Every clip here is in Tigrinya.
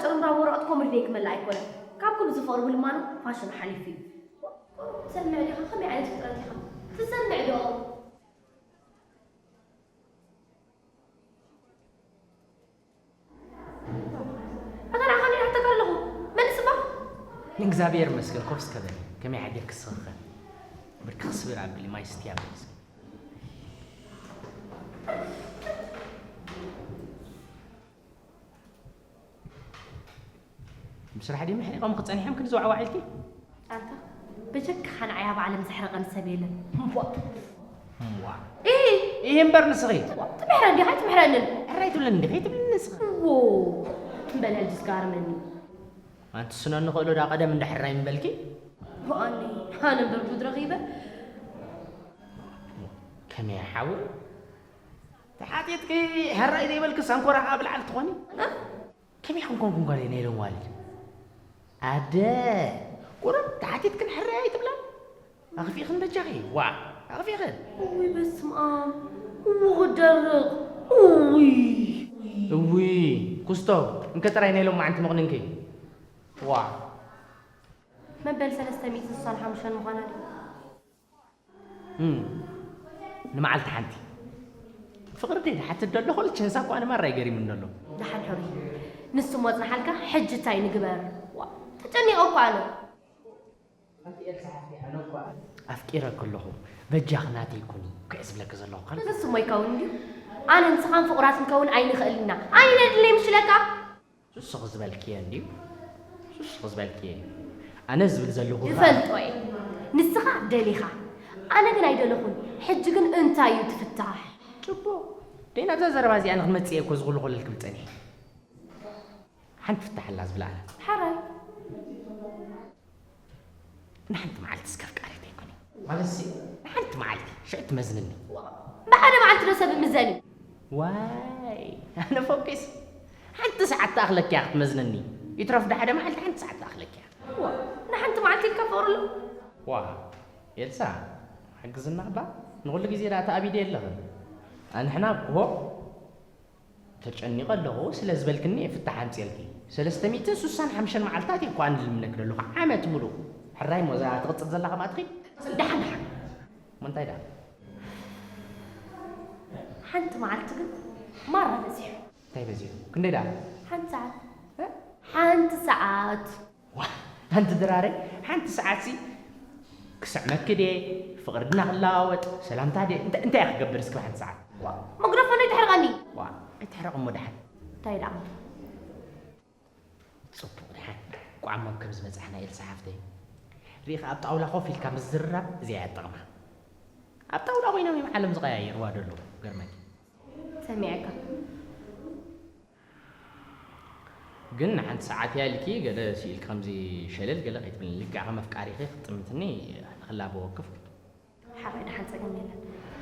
ጥርምራ ወረቐት ኮመዲ ደይ ክመልእ ኣይኮነን። ካብ ኩሉ ዝፍቕር ብልማኑ ፋሽኑ ሓሊፉ እዩ። ትሰምዕ ዲኻ? ከመይ ዓይነት ፍጥረት ኢኻ? ትሰምዕ ዶ? ኣታ ንዓኻ እንዲየ ሓተካ ኣለኹ። መልስ እባ። ንእግዚኣብሔር ይመስገን፣ ኮፍ እስከ በል። ከመይ ሓዲርኪ ስኽኸ? ብርክኽ ስብር ኣብሊ፣ ማይ ስትይ ኣብሊ እስከ። ብስራሕ ድዩ ምሕሪቖም ክጸኒሖም ክንዲ ዝዋዕዋዕ ኢልኪ? ኣንታ፣ ብጀካኻ ንዓይ ኣብ ዓለም ዘሕረቐኒ ሰብ የለን። እምቧ። እምቧ። ኢሂ። ኢሂ እምበር ንስኺ። ትምሕረኒ ዲኻ ኣይትምሕረንን? ሕራይ ትብለኒ ዲኻ ኣይትብለኒ ንስኺ? እዎ። እምበል ሕጂ ዝጋርመኒ። ኣንቲ ስኖ ንኽእሎ ዳ ቀደም እንዳ ሕራይ ምበልኪ? ብኣኒ፣ ኣነ እምበር ጉድ ረኺበ። ከመይ ሓው? ተሓቲትኪ ሕራይ ዘይበልክስ ኣንኮራ ኣብ ላዕሊ ትኾኒ? እ? ከመይ ከም ኮንኩን ጓለይ ናይ ሎም ዋልድ? ኣደ፣ ቁሩብ ተሓቲትክን ሕራይ ኣይትብላ? ኣኽፊኽን በጃኺ፣ ዋ፣ ኣኽፊኽን። እውይ በስመ ኣብ፣ እዎ ክደርቕ፣ እውይ። እውይ፣ ኩስቶ፣ እንከ ጥራይ ናይ ሎማዓንቲ መቕንንኪ። ዋ። መበል ሰለስተ ሚእትን ስሳን ሓሙሽተን ምዃና ድዩ? እም፣ ንመዓልቲ ሓንቲ። ፍቕሪ ደይ ድሓትት ደሎ፣ ኩሉ ቸንሳ እኳ ንማራ ይገሪሙኒ ደሎ። ደሓን ሕሩይ። ንሱ እሞ ኣጽንሓልካ፣ ሕጂ እንታይ ንግበር? ዋ፣ ተጨኒቐ እኮ ኣነ። ኣንቲ ኤልሳ ሓፍተይ፣ ኣነ እኳ ኣፍቂረኪ ኣለኹ፣ በጃኺ ናተይ ኩኒ፣ ኩዒ ዝብለኪ ዘለኹ ካልእ። ንሱ እሞ ይከውን እንድዩ። ኣነ ንስኻን ፍቑራት ክንከውን ኣይንኽእልን ኢና። ኣይነድልይ ምሽ ኢለካ። ሱስኺ ዝበልክዮ እንድዩ። ሱስኺ ዝበልክዮ እዩ። ኣነ ዝብል ዘለኹ ኸኣ ይፈልጦ እየ። ንስኻ ደሊኻ። ኣነ ግን ኣይደለኹን። ሕጂ ግን እንታይ እዩ እቲ ፍታሕ? ጽቡቕ። ደይ ናብዛ ዘረባ እዚኣ ንኽመጽእ እየ እኮ እዚ ኩሉ ኮለል ክብል ጸኒሐ። ሓንቲ ፍታሕ ኣላ ዝብላ ኣነ። ሓራይ። ንሓንቲ መዓልቲ እስከ ኣፍቃሪተይ ኩኒ። ማለትሲ፣ ንሓንቲ መዓልቲ ሽዑ ትመዝንኒ። ብሓደ መዓልቲ ዶ ሰብ እምዘን እዩ? ዋይ፣ ኣነ ፎኪስ። ሓንቲ ሰዓት ትኣኽለኪ እያ ክትመዝነኒ። ይትረፍ ዶ ሓደ መዓልቲ ሓንቲ ሰዓት ትኣኽለኪ እያ። ዋ፣ ንሓንቲ መዓልቲ ኢልካ ፍቕሪ ኣሎ? ዋ፣ ኤልሳ፣ ሓግዝና እባ። ንኹሉ ግዜ ደኣ ተኣቢደ የለኽን። ኣንሕና እኮ ተጨኒቐ ኣለኹ ስለ ዝበልክኒ እየ ፍታሕ ኣምፅኤልኪ። ሰለስተ ሚእትን ስሳን ሓምሽተን መዓልታት እየ እኮ ኣነ ልምነኪ ዘለኹ፣ ዓመት ሙሉእ። ሕራይ እሞ እዛ ትቕፅል ዘላ ከምኣ ትኺድ። ደሓን፣ ደሓን። እሞ እንታይ ደኣ? ሓንቲ መዓልቲ ግን ማራ በዚሑ። እንታይ በዚሑ? ክንደይ ደኣ? ሓንቲ ሰዓት። እ? ሓንቲ ሰዓት። ዋ፣ ኣንቲ ድራረይ፣ ሓንቲ ሰዓትሲ ክስዕመኪ ድየ? ፍቕሪ ድና ክለዋወጥ? ሰላምታ ድየ? እንተ-፣ እንታይ እየ ክገብር እስኪ ብሓንቲ ሰዓት? ዋ፣ መግረፎን ኣይትሕርቐኒ። ዋ፣ ኣይትሕረቕ እሞ ደሓን። እንታይ ደኣ? ጽቡቕ ደሓን። ቋዕሞም ከም ዝበጻሕና ኤልሳ ሓፍተይ። ርኢኻ ኣብ ጣውላ ኮፍ ኢልካ ምዝርራብ እዚኣ እያ ጥቕማ። ኣብ ጣውላ ኮይኖም እዮም ዓለም ዝቐያየርዋ ደለዉ። ገርመኒ። ሰሚዐካ። ግን ንሓንቲ ሰዓት እያ ኢልኪ ገለ ስኢልኪ ከምዚ ሸለል ገለ ከይትብልኒ። ልክዕ ከም ኣፍቃሪኺ ክትጥምትኒ ንኽላበወኪ ፍቱን። ሓራይ ደሓን ጸገም የለን።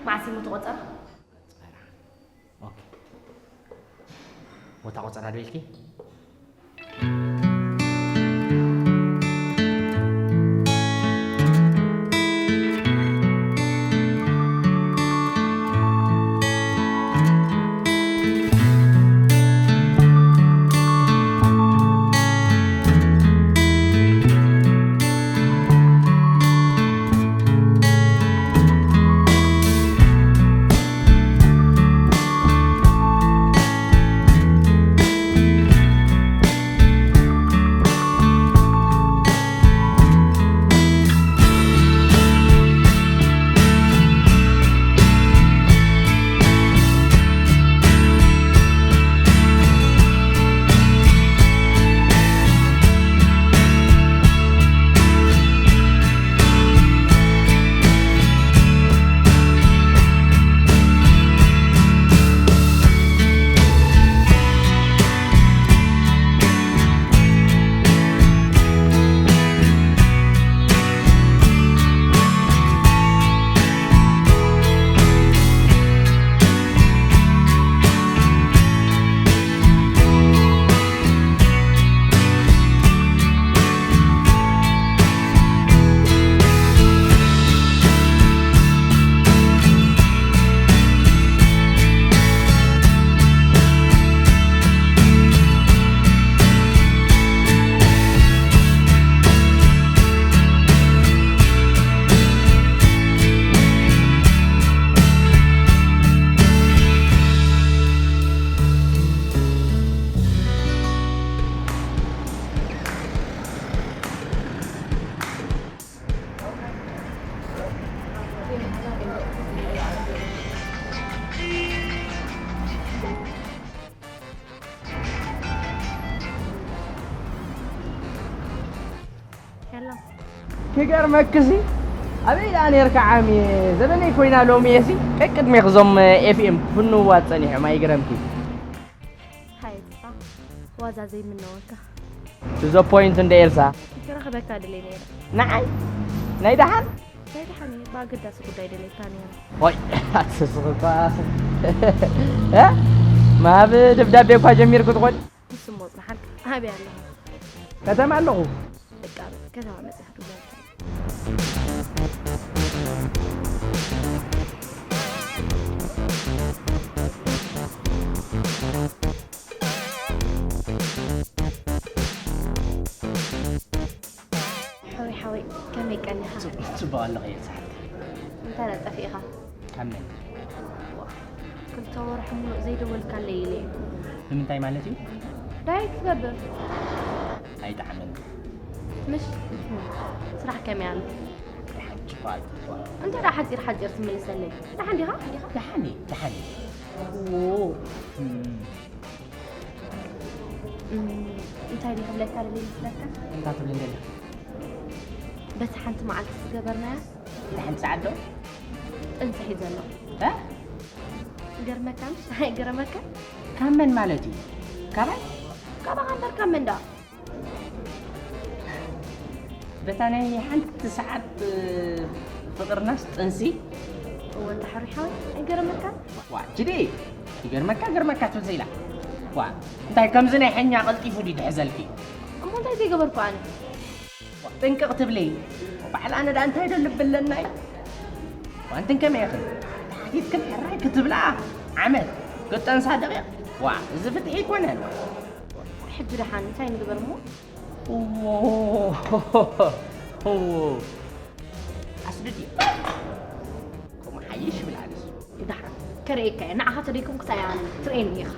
መዓስ እዩ እቲ ቆጸራ? ቆጸራ። ኦኬ። ቦታ ቆጸራ ዶ ኢልኪ? ክገርመክሲ ኣበይ ደኣ ነርካ ዓሚ ዘበነይ ኮይና ሎሚ የሲ ቀቅድሜ ክዞም ኤፍኤም ፍንዋ ጸኒሖም ኣይግረምኪ። ሃይ ጽባ ዋዛ ዘይምነወካ። To the point እንደ ኤልሳ። ክረኽበካ ድልየ ነይረ። ንዓይ ናይ ደሓን ናይ ደሓን እዩ ብኣገዳሲ ጉዳይ ደልየካ ነይረ። ወይ ኣትስኽኳ ማብ ደብዳቤ እኳ ጀሚርኩ ትኾን ንስሞ ጽንሓልካ ኣበይ ኣለኻ? ከተማ ኣለኹ። በቃ ከተማ መጽሕ ዱዛልካ። ሓወይ ሓወይ ከመይ ቀኒኻ? ጽቡቕ ኣለኹ እየ ዝሓልካ። እንታይ ጠፊእኻ? ካብ መን? ክልተ ወርሒ ሙሉእ ዘይደወልካለይ ኢለ እየ። ንምንታይ ማለት እዩ? ዳይ ክትገብር ኣይጠዓመኒ። ምሽ ስራሕ ከመይ ኣሎ? ሓንቲ እኳ ኣይትጥፋ። እንታይ ደኣ ሓፂር ሓፂር ትምልሰለይ? ደሓን ዲኻ? ዲኻ? ደሓን እየ፣ ደሓን እየ። ዎ። እም፣ እም፣ እንታይ ድዩ ክብለካ ደልየ ይመስለካ? እንታይ ትብሊ እንደለኺ? በቲ ሓንቲ መዓልቲ ዝገበርናዮ ደሓን ሰዓት ዶ? ጥንሲ ሒዘ ኣሎ። እ? ይገርመካ ምሽ? ኣይገረመካ? ካብ መን ማለት እዩ? ካባይ? ካባኻ እምበር ካብ መን ደኣ? በታ ናይ ሓንቲ ሰዓት ፍቕርናስ ጥንሲ? እወ እንተ ሓሩይ ሓወይ ኣይገረመካ? ዋ ጅዲ ይገርመካ ገርመካ ትብል ዘይላ ዋ እንታይ ከምዚ ናይ ሕኛ ቀልጢፉ ድዩ ድሕዘልኪ? እሞ እንታይ ዘይገበርኩ ኣነ? ዋ ጥንቅቕ ትብሊ ባዕላ ኣነ ደኣ እንታይ ዶ ልቢ ኣለናይ? ዋ እንትን ከመይ ኢኽን ተሓቲትክን ሕራይ ክትብላ ዓመት ክትጠንሳ ደቂቕ ዋ እዚ ፍትሒ ኣይኮነን። ሕጂ ደሓን እንታይ ንግበር እሞ? ኣስድድ ከምኡ ሓይሽ ይብል ኣነስ ደሓን ከርእየካ እየ ንዓኻ ተደይኩም ክሳይ ኣነ ትርእየኒ ኢኻ።